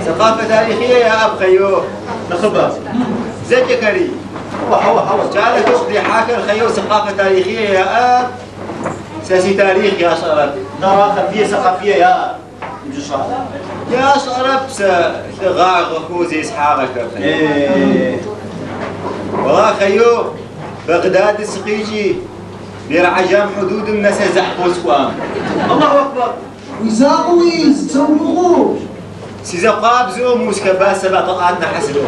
ثقافة تاريخية يا أب خيو نخبة زكي كريم هو هو هو جعلك تقضي حاكر خيو ثقافة تاريخية يا أب ساسي تاريخ يا شرف ترى خلفية ثقافية يا يا شرف غاغ وكوزي إسحاقك إيه والله خيو بغداد السقيجي بيرعجام حدود الناس زحفو سوام. الله أكبر. ويزاقوي تسوقوا سيزا قابزو موسكا باسة طلعتنا حسدو.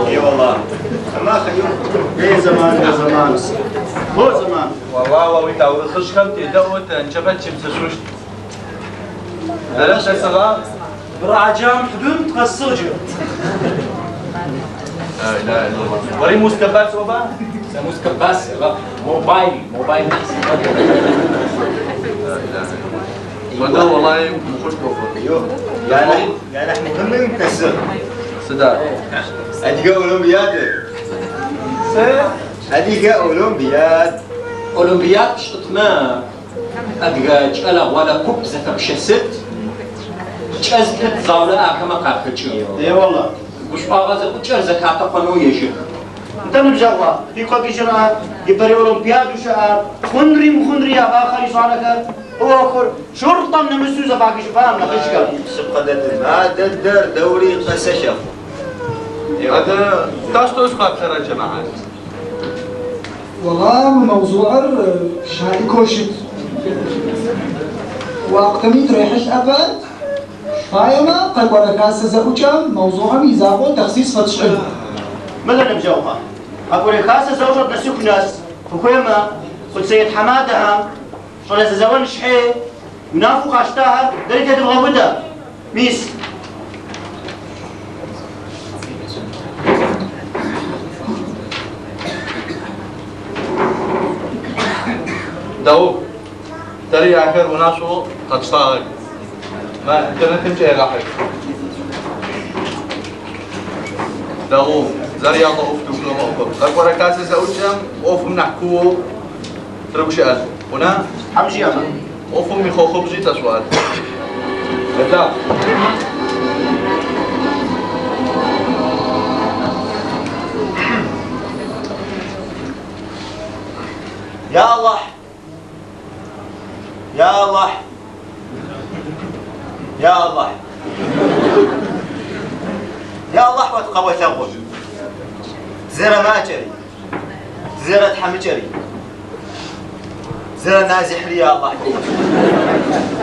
اي والله ما خيو اي زمان يا زمان هو زمان والله ويتا وخش خمتي دوت انشبت شمسشوش علاش صغار برعجام حدود تغسرجو. لا اله الا الله. وري موسكا باس وبا موسكا باس موبايل موبايل نحس. لا اله الا الله. والله مخش وفر. ايوه يا نحن هم نكسر سداد. اديك اولمبياد. اديك اولمبياد. اولمبياد شطما ادغاج الا ولا كوب زفا بشست تشازت زاوله اكما كاكتشو. اي والله. وش باغا زكوتشر زكاتا قنو يجي. انت مجوا في كوكي شرا يبري اولمبياد وشا خنري مخنري يا اخر يصالك هو شرطة من مسوزة باقي شفاهم لخشكا. سبقدت ما ددر دوري قسشة. هذا تاشتو اسقاط ترى الجماعات. والله موضوع شاي كوشت. وقتميت ريحش أبد. فايما قد وركاسة زوجة موضوع ميزاقو تخصيص فتشعل. ماذا نبجوها؟ أقول كاسة زوجة نسوك ناس وكيما قلت سيد حمادها شغل زوان شحي منافق عشتاها دريت تبغى ودا ميس داو تري آخر وناسو قد ما انترنت مش راحك داو زريا طوف دوكلو موقف أكبر كاسة زوجة أوف منحكو تربشي ألف هنا حمشي أنا أوف أمي خو خبزي تسوال لا يا الله يا الله يا الله يا الله وتقوى ثغر زرا ما جري زرا تحمجري زرا نازح لي يا الله.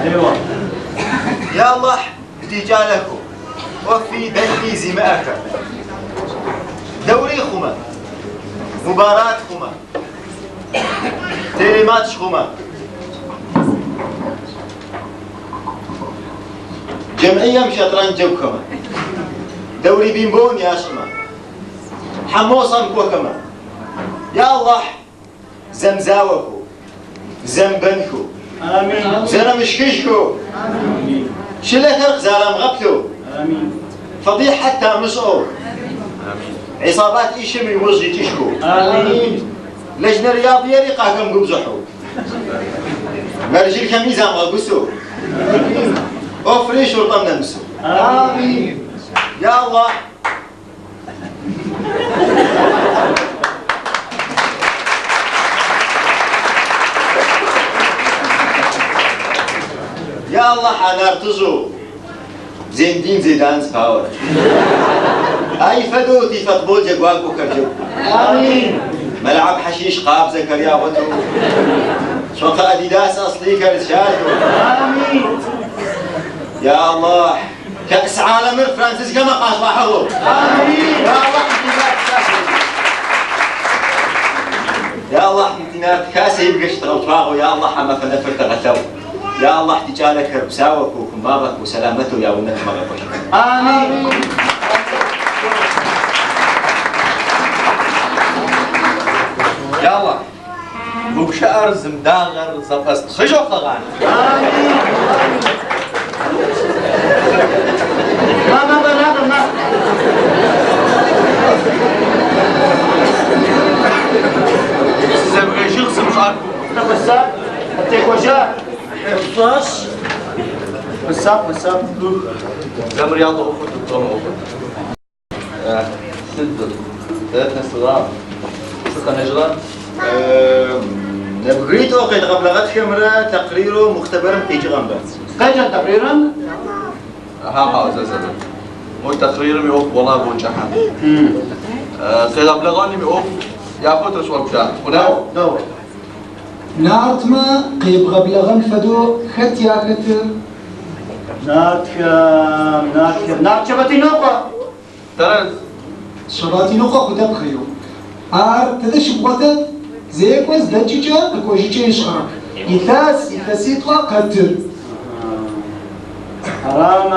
ايوه يا الله ارتجالك وفي دلي زماءك دوري خما مباراة خما تيري ماتش خما جمعية مشطرنج كما دوري بيمبون يا شما حموصا كوكما يا الله زمزاوكو زنبنكو آمين زرمشكشكو آمين شلثر زرم غبتو آمين فضيح حتى مصعو آمين عصابات إيشم يوزي تشكو آمين لجنة رياضية رقاكم قبزحو مرجل كميزة مغقسو أوفري شرطة نمسو آمين يا الله يا الله حنارتزو زين دين زيدان سباور اي فدو تي فطبول جواكو كرجو آمين ملعب حشيش قاب زكريا غتو شوقة اديداس اصلي كرشادو آمين يا الله كأس عالم فرانسيس كما قاش واحدو آمين يا الله يا الله انتنا كاسه يبقى اشتغل فاغو يا الله حما فنفر تغثو يا الله احتجالك هربساوك وكمباغك وسلامته يا ونك مغفر آمين يا الله مبشار زمداغر زفست خجو خغان آمين ما ما ما ما زبغي شخص مش عارفه وساب تيكوجا 15 وساب وساب زم رياضة أخت دكتور أخت سد ثلاثة صغار ستة نجرة نبغيت أخي غبلغت خمرة تقريره مختبر مقيج غنبة قيجا تقريرا؟ ها ها زين مو تقرير ميوف والله بو جحا غبلغاني ميوف يا فترة شو بشا هنا دو نارتما قيب غبلغن فدو خت يا كتر نارت نارت نارت شباتي نوقا ترى شباتي نوقا خدام خيو ار تدش بغتت زيكوز دجيجا بكوجيجا يشعر يثاس يثاسيطوا قتر حرام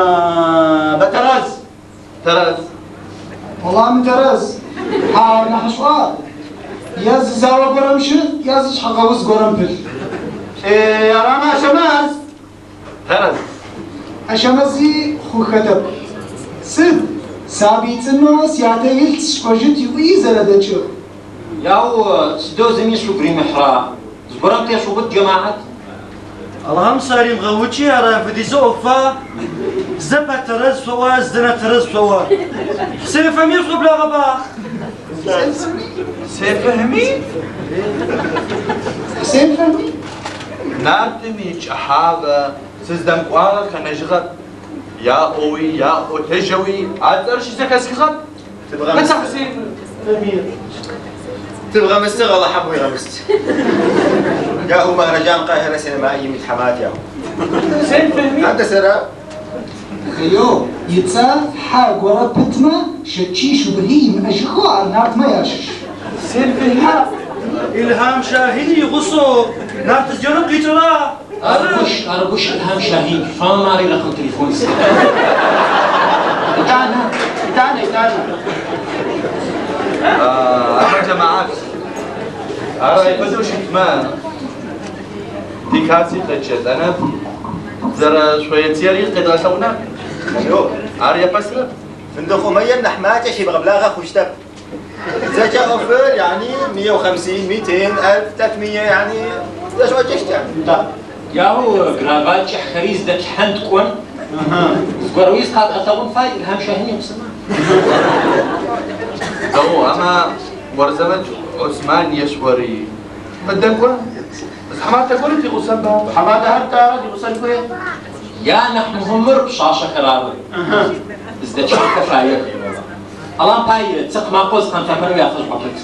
بترز ترز والله من ترز ها نحشوا يا زاوا قرمش يا زش حقوز قرمبل إيه راما شماز ترز أشمازي خو كتب سد سابيتنا سياتيل سكوجت يوي زلدتشو ياو سدو زمي سوبري محرا زبرم تيشوبت جماعة اللهم صاري مغوتشي أرى فدي زوفا زبا ترز فوا زدنا ترز فوا حسين فهمي بلا غبا سيف فهمي حسين فهمي نارتمي شحابة سزدم قواغا خنجغت يا أوي يا أو تجوي عاد أرشي زكاسكغت تبغى متى حسين تبغى مستغ الله حبوي غمست يا هو مهرجان القاهرة سينمائي من حمات يا هو حسين فهمي هذا سرا خيو يتسا حاج ورا بتما شتشي شبهيم أشخو على نارت ما ياشش حسين فهمي إلهام شاهين يغصو نارت الجنوب قيتلا أرجوش أرجوش إلهام شاهين فما رقم تليفون إتانا إتانا إتانا أما جماعات أرى يفزو شتما دي كاسي قدشت أنا زرا شوية تياري قد غسونا أرى يفسر فندق أمية نحماتة شي بغبلاغة خشتب زكا أوفر يعني 150 200 1000 300 يعني لا شو جشت يعني ياهو غرافات خريز دات حند كون زغرويز قاد غتاون فاي إلهام شاهين يمسما دو أما ورزمج عثمان يشوري قدام كون بس حمادة قلت يغسل بها حمادة هرتا يغسل كوي يا نحن همر بشاشة خرابة إزداد شو كفاية الله باي تق ما قوز خان فمرو ياخذ بطلت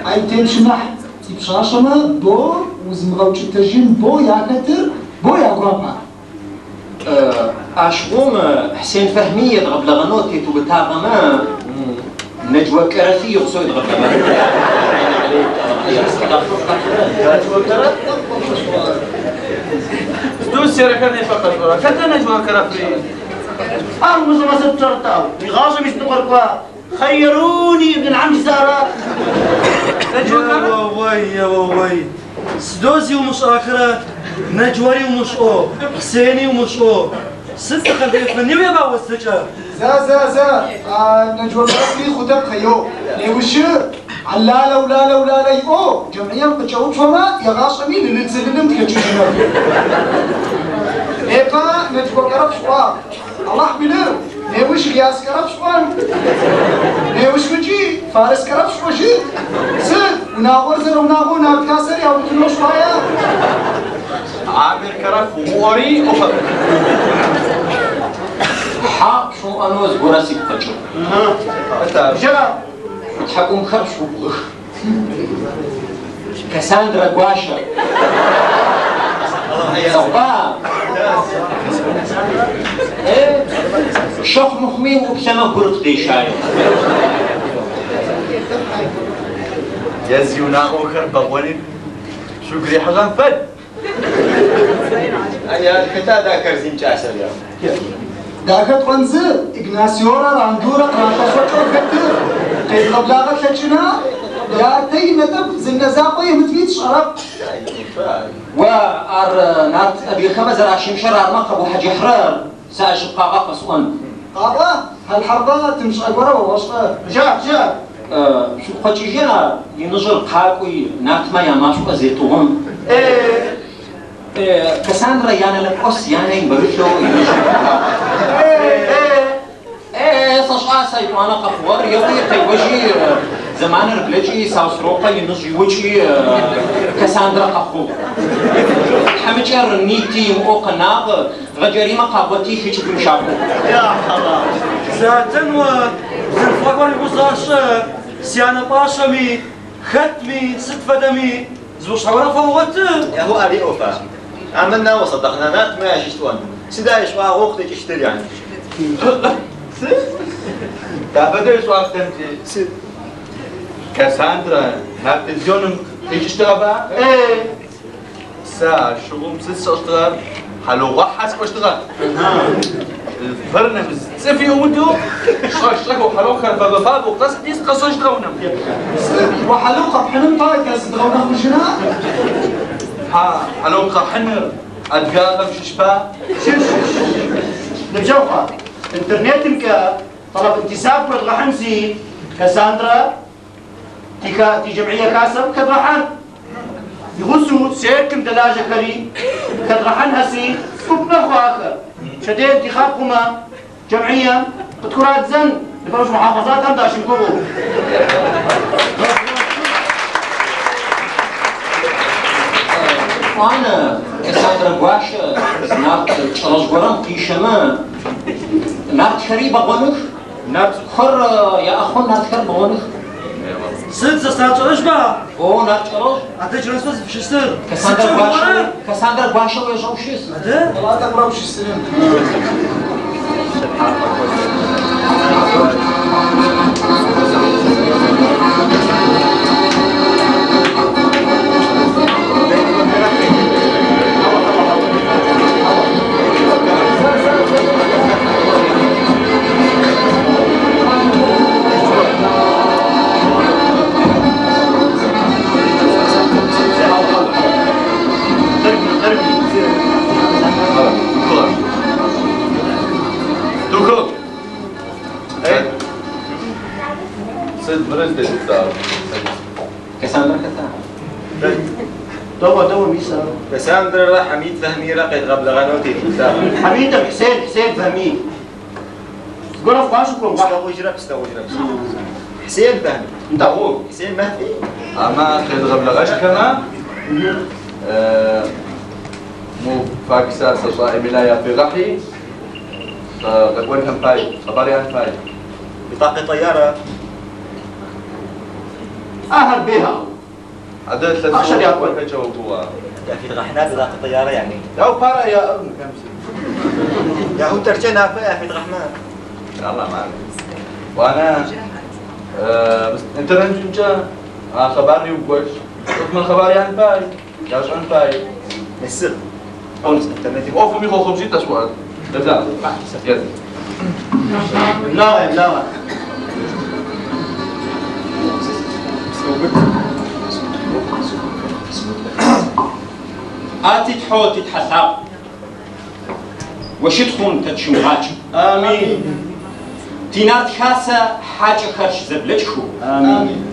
أي تمشي بشاشة ما بو وزمغوش الترجم بو يا كتر بو يا غرابة أشغوم حسين فهمي يضرب لغنوتي تبتاغ ما نجوى كرثي يغسو يضرب نجوى كرث؟ ستو سيرة كان فقط كتا نجوى كرثي أرمز ما سترتاو يغاصم يستقرقوا خيروني ابن العم زارة نجوى كرث؟ يا وي يا وي سدوزي ومش آخرة نجوري ومش أو حسيني ومش أو ست خلفية فني ويا باوستجا زا زا زا نجوى كرثي خدام خيو ليوش علاله ولاله ولاله يو جمعية قجاوب فما يغاش أمين اللي تزللم تكتشجنا إيقا نجوى كرف شوا الله بلر نيوش غياس كرف شوان نيوش مجي فارس كرف شوا جد سد وناغور زر وناغو ناركاسر يا وتنو شوايا عامر كرف وموري أخر حق شو أنا زغورا سيكتشو جا تحكم خرش وبغخ كاساندرا غواشا صبا ايه شخ مخمي وبسما قرط ديشاي يزيونا أخر بغوني شكري حغن فد أنا كتا ذاكر زين جاسر يا داخل قنزة إغناسيورا راندورا قراطة كتر قيد قبلاغة تلجنا يا تي نتب زنزاقو يمتميت شرب وار نات أبي خمس راشم شرار ما قبو حجي حرار سأشقاغا قصوان قابا هالحربة تمش أقورا ووشقة جا جا شو قتيجا ينجر قاكوي نات ما يماشو أزيتوهم ايه كاساندرا يعني لك أس يعني بريشو ينجر ايه ايه صش آسا وانا قفور يوي تيوجي زمان ربلجي ساوسروقا ينجي وجي كاساندرا قفو حمجر نيتي مؤقناغ غجري ما قابوتي هيك بمشاكو يا حرام زاتن و زرفاقوان يقصاش سيانا باشمي ختمي ست فدمي زوج حوانا فوت يا هو أري أوفا عملنا وصدقنا نات ما يشتون سدا يشوا وقت يشتري يعني تابدر شو أختمتي كاساندرا ناب تلفزيون ايش اشتغل بقى؟ ايه ساعة شغل ست اشتغل حلو غحس اشتغل الفرن سفي ومتو اشتغل حلو خرب بفاب وقص ديس قص اشتغلنا وحلوقة بحنم طايك ازدغونا خجنا ها حلو قحنر ادقاقم ششبا شوف نبجوقة انترنت مكا طلب انتساب كدغحنسي كاساندرا تي تي جمعية كاسم كدغحن يغسو سيركم دلاجة كري كدغحن هسي كبنا خواكر شدي انتخابكما جمعية بتكرات زن لفرش محافظات هم داشن كوبو وانا كاساندرا غواشا نارت تشرج قيشما نارت خري بغونخ نارت خر يا اخون نارت خر بغونخ ست سنة با او نارت شرج عطيك رسوس في شستر كاساندرا غواشا كاساندرا غواشا ويجوشيس هذا والله تقرأ وش السلم دوكو سيد مرز دي كاساندرا كاساندرا دوا دوا ميسا كاساندرا حميد فهمي رقيت غبل غنوتي حميد حسين حسين فهمي قول افغان شكرا استوجرب استوجرب حسين فهمي انت هو حسين مهدي اما خيد غبل غش كما مو فاكسا سصائم لا يا في غحي فقد هم فاي خبري عن فاي بطاقة طيارة اهل بها عدد أشهر يا أخوي. جاوبوا يا في غحنا بطاقة طيارة يعني يا بارا يا أم كم يا هو ترجنا يا في غحمان الله ما عليك وانا بس انت رنجا خبرني وقوش من خبري عن باي يا عن باي نسر انترنت اوف ميخو خبزي تسوال لا يلا لا لا آتي تحوتي تحساب وشتخون تتشمغاج امين تينات خاسة حاجة خرش زبلجخو امين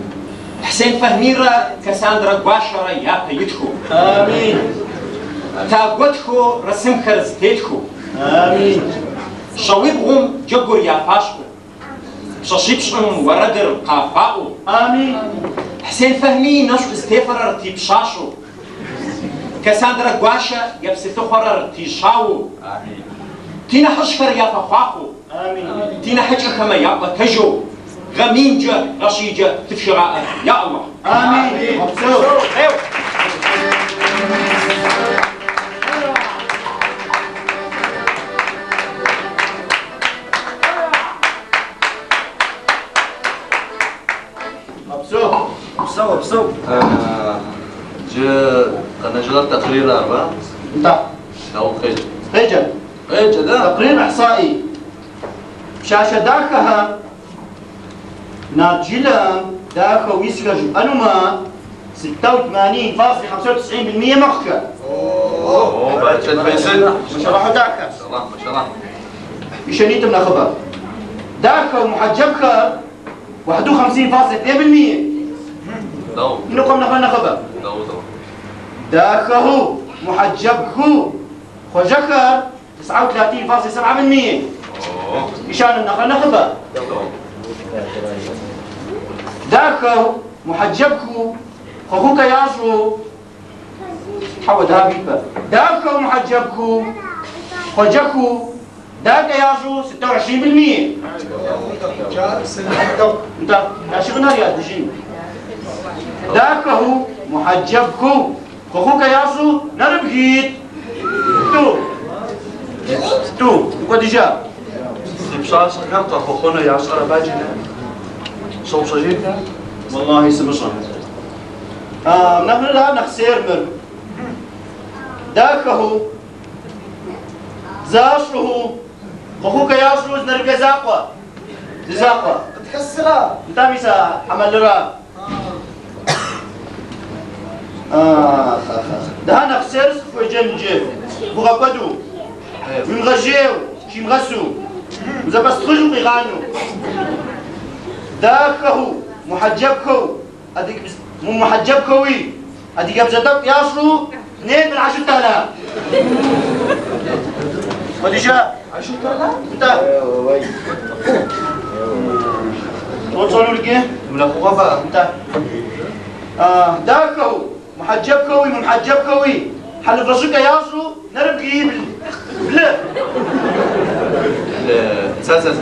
حسين فهميرة كاساندرا غواشرة يا بيتخو امين تاغوتخو رسم خرز تيتخو امين شويبغم جبر يا فاشكو ششيبشم وردر قافاو امين حسين فهمي نشو استفرر تيبشاشو Кассандра гуащэ епсылъыхъуэрэр тишъаоу. Амин. Тинахьыжъхэр яфэхъуахъоу. Амин. Тинахьыкӏэхэмэ яӏотэжьэу. Гъэминкӏэ, гъэшъийкӏэ тыпщыгъаӏэ. Я Аллах. Амин. Опсэу. Опсэу. Псэу, псэу. Джы къэнэжьыгъэр تقرير арба? انت Дау къедж. رجل Къедж, да? تقرير إحصائي شاشة داخها ناجلة داخة ويسكج أنما 86.95% مخكة О, бачат бейсен. مش راحوا داخة Машаллах, машаллах. يشنيت من خبر داخة ومحجبخة 51.2% Дау, نقوم نخلنا خبر дау, дау. داخه محجبخو خجخر 39.7% О, يشان النخل نخبر дау. داخو محجبكو خخوك ياشو حود هابيبا داخو محجبكو خجكو داك ياشو 26%. انت يا شغنا يا دجين داكه محجبكو خخوك ياشو نربحيت تو تو تو ديجا Си пшъашъэхэр къэхъухъунэу яшӏэрэ баджынэ? Щыгъупшэжьынхэ? والله سمشة نحن لا نخسر مر داكه زاشره اخوك ياشرو نرجع زاقوة زاقوة تكسرها انت ميسا عمل را ده نخسر وجنج بغبدو ومغجيو شي مغسو وزا بس تخرجوا بيغانو داكه محجبكو اديك مو محجبكوي اديك بزدق ياشرو 2 من 10,000 وديجا 10,000 انت توصلوا لك ايه؟ ملخوفة انت داكو محجبكوي محجبكوي حل فرشك ياشرو نربكي بلا سا سا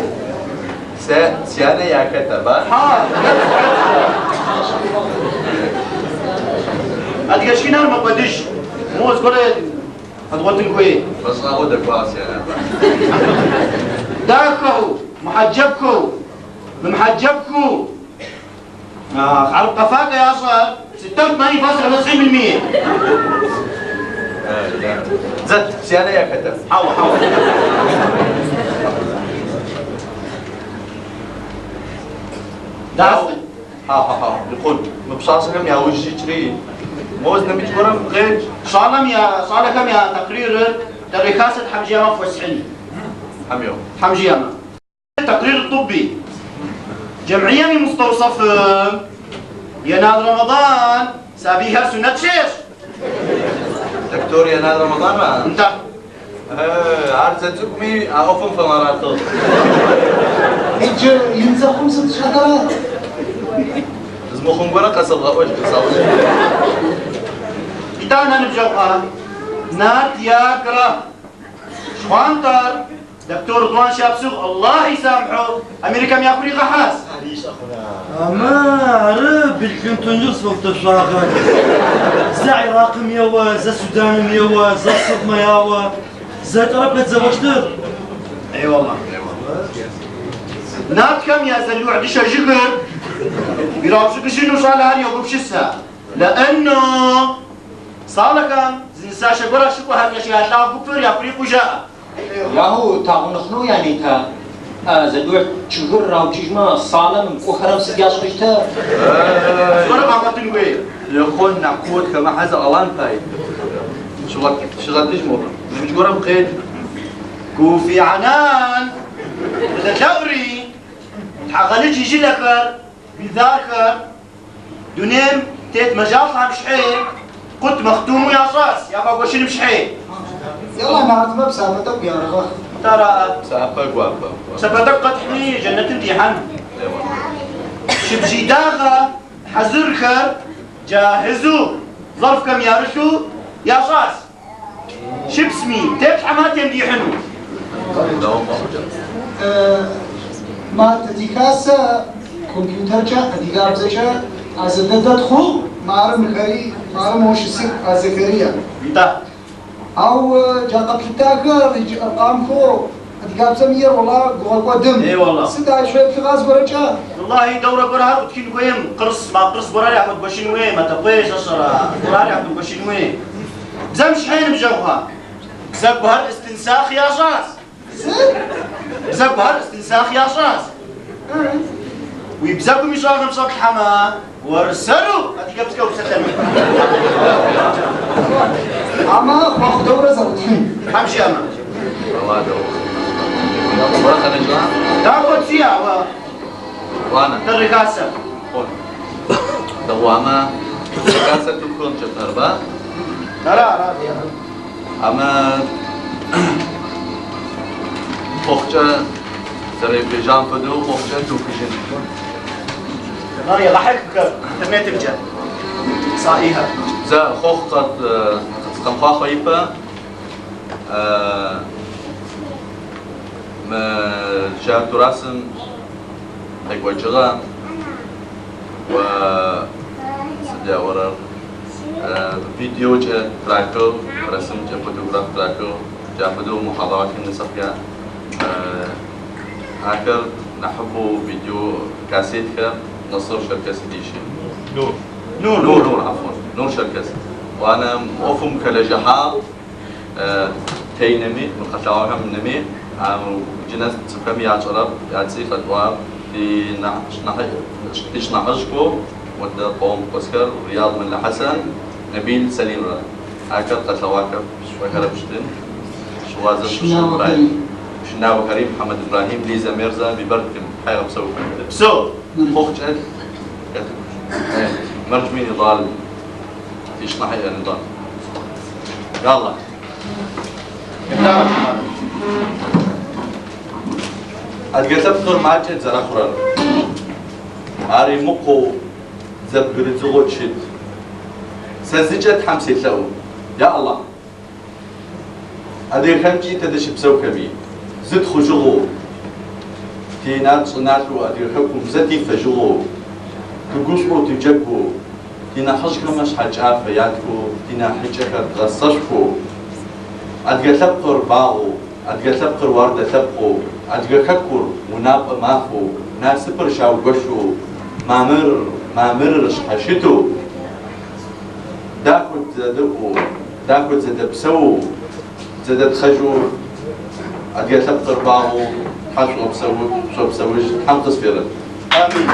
سا سيانا يا كتبة ها اديك شكينا ما قدش مو اذكر اضغط كوي بس اخذ كواس يعني داكو محجبكو محجبكو على قفاك يا صار 86.95% زت سيانا يا كتب حاول حاول داس ها ها ها يقول مبصاصكم يا وجهي تري موز نبي تقرم غير صالم يا صالكم يا تقرير تركاسة حمجيامة فوسحني حميو حمجيامة التقرير الطبي جمعية من مستوصف ينال رمضان سابيها سنة شيش دكتور ينال رمضان ما انت عارف تزكمي اوفم فماراتو يجي ينزل 5 شهرات زمو خنقرة قصد غوش قصد إتانا نبجوها نات ياكرا شوانتر دكتور رضوان شابسوغ الله يسامحه أمريكا مياكوري غحاس أما عرب بالكلينتون يوسف وتشاغل زا عراق ميوا زا سودان ميوا زا صدمة ياوا زا ترى تزوجت اي والله نات كم يا زلوع دشا جغر بيرابشك شنو صار هاري وبشسها لأنه صار كم زنسا شغرا شكو هالشي هتلاقي بكفر يا فريق وجاء ياهو تاغو يعني تا زدوع تشغر راو تشجما صالم كوخرم سدياش خشتا صار ما تنوي يقول نعقود كما حزر ألان فاي شغل شغل تجمر مش قرم قيد كوفي عنان إذا تلوري تحغلج يجي لكر بذاكر دونيم تيت مجال مشحي قلت مختوم يا صاص يا بابا شنو مشحي يلا نعت ما بسافتك يا رغاخ ترى سافا قوابا سبتك قد حمي جنة امتحان شبشي داغة حزرخر جاهزو ظرف كم يارشو يا شاس شبسمي تبح ما تمديحنو ما تديكاسا كمبيوتر جا أديكاب زجا أزددت خو ما أرم خري ما أرم هوش السر أزكريا أو جا قبل تاكر يجي أرقام خو أديكاب زمير والله قوة قدم إيه والله سيد شوية في غاز ورجع والله دورة برهار وتكين ويم قرص ما قرص براري أحمد بشين وين ما تقويش أصلا براري أحمد بشين وين زمش حين بجوها زبها الاستنساخ يا شاس زبها الاستنساخ يا شاس ويبزاكم يشاغم صوت الحما ورسلوا هذيك بسكو بسلم عما واخد دورة زوجين حمشي أما والله دورة ورقة نجوى تاخذ فيها وانا الركاسة دوامة الركاسة تكون جت لا لا أما خوخجة زريبيجان فدو خوخجة توكيجن هاي ضحك تميت بجد صائها زا خوخ قد قد خيبة ما جاء تراسم هيك و سديا ورا فيديو جا تراكو رسم جا فوتوغراف تراكو جا فدو محاضرات النسخية هاكر نحبو فيديو كاسيت نصر شركة سديشي نور نور نور نور عفوا نور شركة وانا اوفم كلجحا تينمي من قتلاوها من نمي جناس تفهمي عشرة يعطي خطوة في نحجكو ود قوم قسكر رياض من الحسن نبيل سليم را هاكر قتلواك شوكرة بشتن شوازن شناو كريم محمد ابراهيم ليزا ميرزا ببركم حيغ بسو بسو خوخ مرجمي نضال تيش نحي نضال يلا أتقلت بخور معك زرا خوران عاري مقو زبقري زغوت شد سزجت حمسي لو يا الله أدير خمجي تدش بسوكمي زد خجغو تينات صناتو أدير حكم زتي فجغو تقصو تجبو تينا حجك مش حجافة ياتكو تينا حجك تغصشكو أدقى تبقر باغو أدقى تبقر وردة تبقو أدقى ككر وناب ماخو ناسبر شاوغشو مامر مامر حشتو داكو زدقو داكو زدبسو زدت خجو أدقى تبقر باغو حشو بسو بسوج حنقص فيرد آمين.